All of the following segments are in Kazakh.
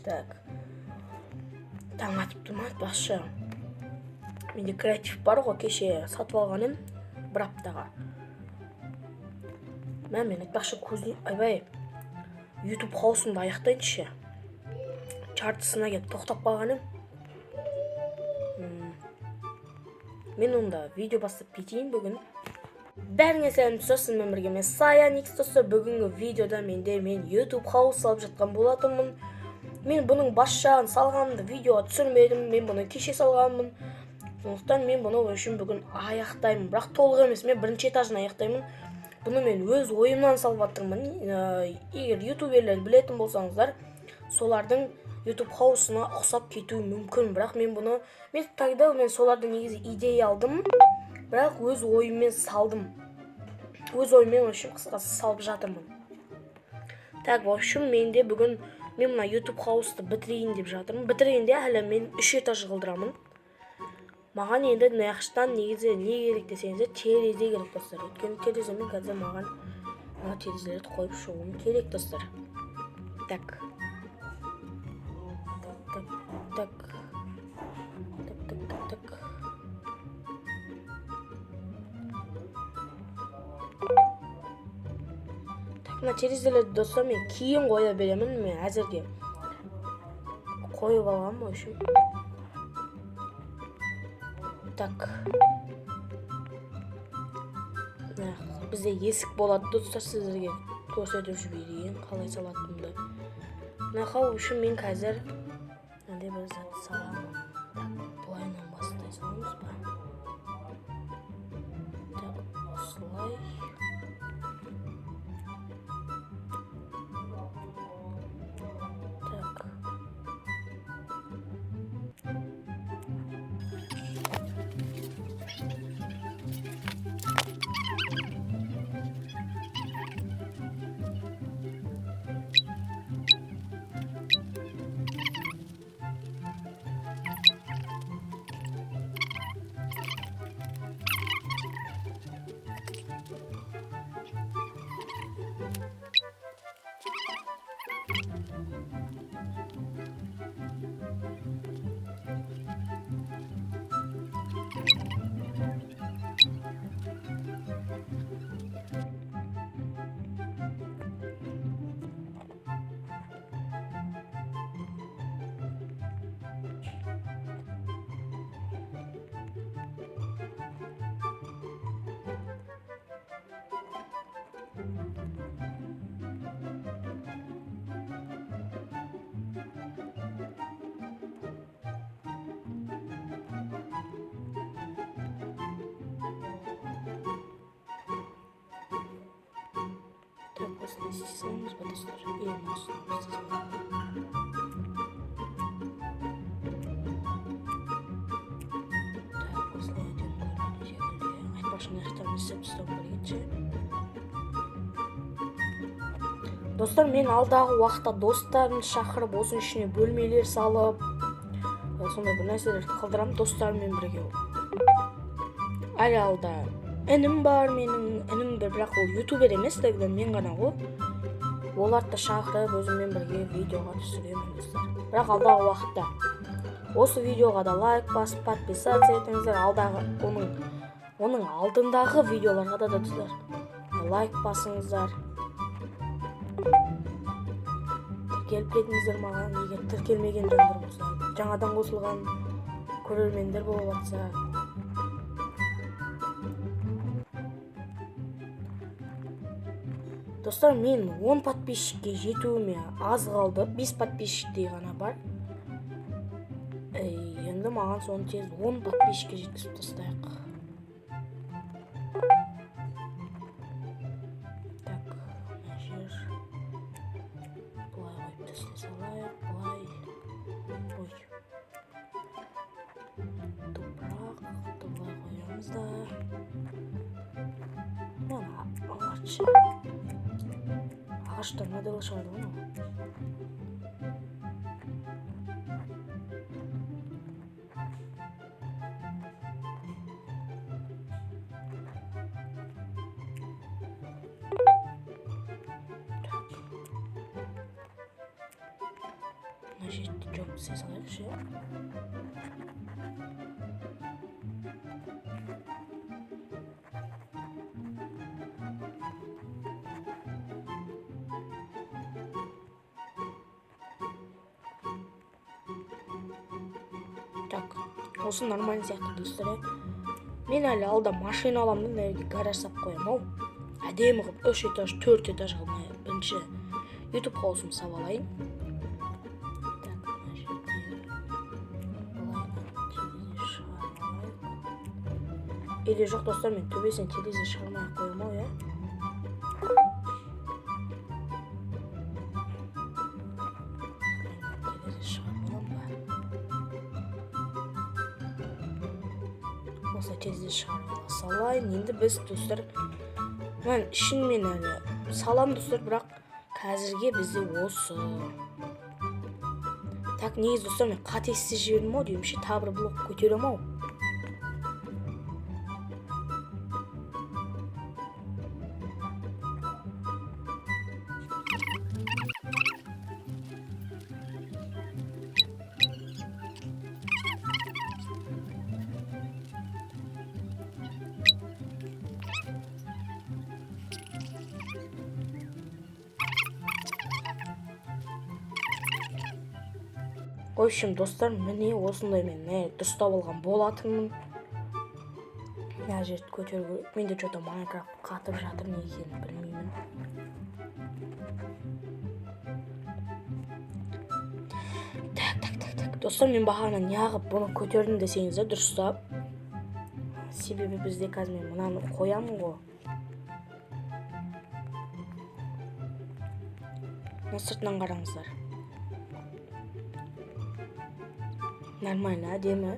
Так. Таң атып тұр ма? Басшы. Менде креатив бар ғой, кеше сатып алған едім бір аптаға. Мен айтпақшы көзін, айбай, YouTube хаусымды аяқтайыншы. Жартысына келіп тоқтап қалған едім. Мен онда видео бастап кетейін бүгін. Бәріңе сәлем достар, сізбен бірге мен Саян Икс достар. Бүгінгі видеода мен YouTube хаус салып жатқан болатынмын. Мен бұның бас жағын салғанымды видеоға түсірмедім, мен бұны кеше салғанмын. Сондықтан мен бұны үшін бүгін аяқтаймын. Бірақ толық емес, мен бірінші этажын аяқтаймын. Бұны мен өз ойымнан салып жатырмын. Егер ютуберлер білетін болсаңыздар, солардың YouTube хаусына ұқсап кетуі мүмкін. Бірақ мен бұны, мен тогда мен солардан негізі идея алдым, бірақ өз ойыммен салдым. Өз ойыммен, в общем, қысқасы салып жатырмын. Так, в общем, менде бүгін мен мына YouTube хаусты бітірейін деп жатырмын. Бітіргенде әлі мен 3 этаж қылдырамын. Маған енді нақыштан негізі не керек десеңіздер, терезе керек достар. Өйткені тереземен қазір маған мына терезелерді қойып шығуым керек достар. Так. Так, так, так, так, так, так. Так, мына терезелерді достар мен кейін қоя беремін. Мен әзірге қойып алғанмын, в общем. Так. Бізде есік болады достар, сіздерге көрсетіп жіберейін қалай салатынымды. Мына үшін мен қазір мынандай бір зат саламын. Так, былайынан бастай саламыз ба? Так, осылай. Так. Так, осылай істей саламыз ба достар? Осылай істей саламыз. Так, осылай әдемі көрінетін секілді. Айтпақшы, мына жақтан істеп тастауым керек еді ше. Достар, мен алдағы уақытта достарымды шақырып, осының ішіне бөлмелер салып, сондай бір нәрселерді қылдырамын достарыммен бірге. Әлі алда інім бар менің, інім бір, бірақ ол ютубер емес, тогда мен ғана ғой. Оларды да шақырып, өзіммен бірге видеоға түсіремін достар. Бірақ алдағы уақытта осы видеоға да лайк басып, подписаться етіңіздер. Алдағы оның алдындағы видеоларға да достар лайк басыңыздар. Тіркеліп кетіңіздер маған, егер тіркелмеген жандар болса, жаңадан қосылған көрермендер болып жатса. Достар, мен 10 подписчикке жетуіме аз қалды, 5 подписчиктей ғана бар. Енді маған соны тез 10 подписчикке жеткізіп тастайық. Так, мына жер былай қойып тастай салайық, былай. Ой. Топырақты былай қоямыз да. Мына ағаш. Ағаштан моделі шығады ғой мынау. Мына жерді жауып тастай салайықшы. Так, осы нормально сияқты достар. Мен әлі алда машина аламын да, мына жерге гараж салып қоямын ау. Әдемі қылып 3 этаж, 4 этаж қылып мына бірінші YouTube хаусымды салып алайын. Так, мына жерде былайынан терезе шығарып алайық. Или жоқ достар, мен төбесінен терезе шығармай ақ қоямын ау, иә? Терезе шығарып аламын ба? Осылай терезе шығарып ала салайын. Енді біз достар, мен ішін мен әлі салам достар, бірақ қазірге бізде осы. Так, негізі достар, мен қате істеп жібердім ау деймін ше, тағы бір блок көтеремін ау. В общем, достар, міне осындай мен міне дұрыстап алған болатынмын. Мына жерді көтеру керек. Менде чё-то Майнкрафт қатып жатыр, не екенін білмеймін. Так, так, так, так. Достар, мен бағана неғып бұны көтердім десеңіздер, дұрыстап. Себебі бізде қазір мен мынаны қоямын ғой. Мына сыртынан қараңыздар. Нормально, әдемі.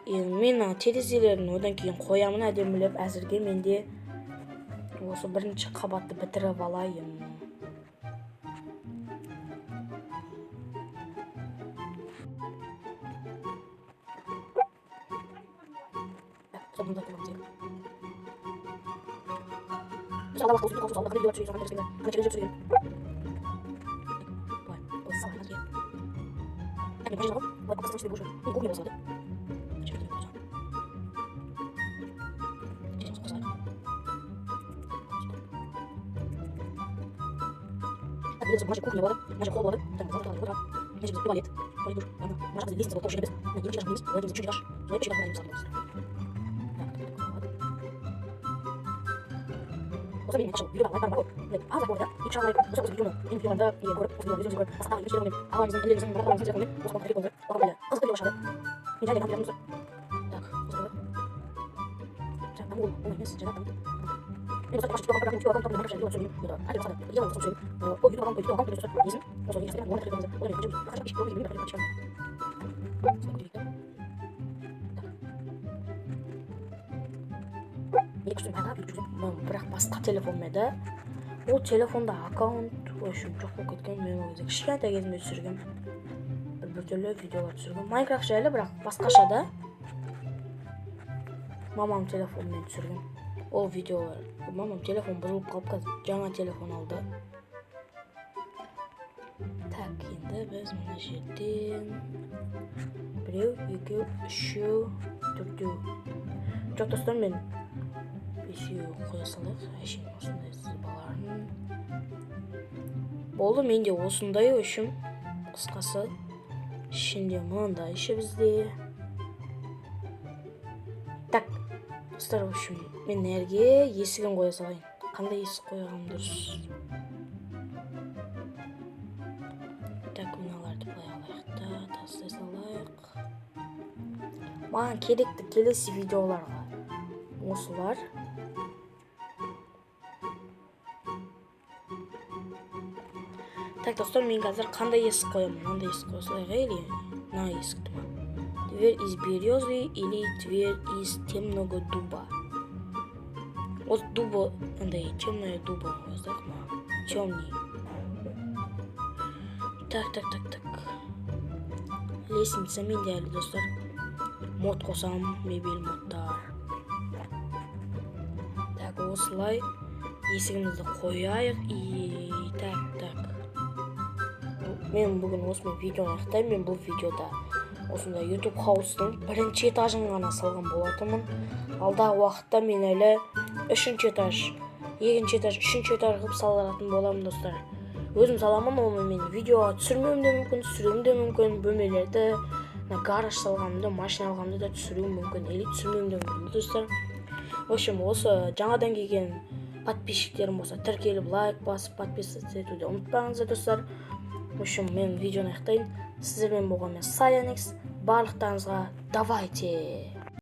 Енді мен ана терезелерін одан кейін қоямын әдемілеп. Әзірге менде осы бірінші қабатты бітіріп алайын. Бірақ басқа телефонмен еді. Ол телефонда аккаунт, в общем, жоқ болып кеткен. Мен ол кезде кішкентай кезімде түсіргем. Бір түрлі видеолар түсіргем. Майнкрафт жайлы, бірақ басқаша да. Мамам телефонмен түсіргем. Ол видеолар. Мамам телефон бұзылып қалып, қазір жаңа телефон алды. Так, енді біз мына жерден біреу, екеу, үшеу, төртеу. Жоқ, достар, мен бесеу қоя салайық. Әшейін осындай сызбаларын. Болды, менде осындай, в общем, қысқасы. Ішінде мынандай іші бізде. Так, достар, в общем, мен нәрге есігін қоя салайын. Қандай есік қойғаным дұрыс? Так, мыналарды былай алайық та, тастай салайық. Маған керекті келесі видеоларға осылар. Так, достар, мен қазір қандай есік қоямын? Мынандай есік қоя салайық, или мына есікті ма? Дверь из березы или дверь из темного дуба? Вот дуба, андай темная дуба қоя салайық ма? Темный. Так, так, так, так. Лестница менде әлі, достар. Мод қосамын, мебель модтар. Так, осылай есігімізді қояйық. И так, так. Мен бүгін осымен видеоны аяқтаймын. Мен бұл видеода осындай YouTube хаустың бірінші этажын ғана салған болатынмын. Алдағы уақытта мен әлі үшінші этаж, екінші этаж, үшінші этаж қылып салатын боламын, достар. Өзім саламын, оны мен видеоға түсірмеуім де мүмкін, түсіруім де мүмкін. Бөлмелерді, мына гараж салғанымды, машина алғанымды да түсіруім мүмкін или түсірмеуім де мүмкін, достар. В общем, осы жаңадан келген подписчиктерім болса, тіркеліп, лайк басып, подписываться етуді ұмытпаңыздар, достар. В общем, мен видеоны аяқтайын. Сіздермен болған мен, Саяникс. Барлықтарыңызға давайте.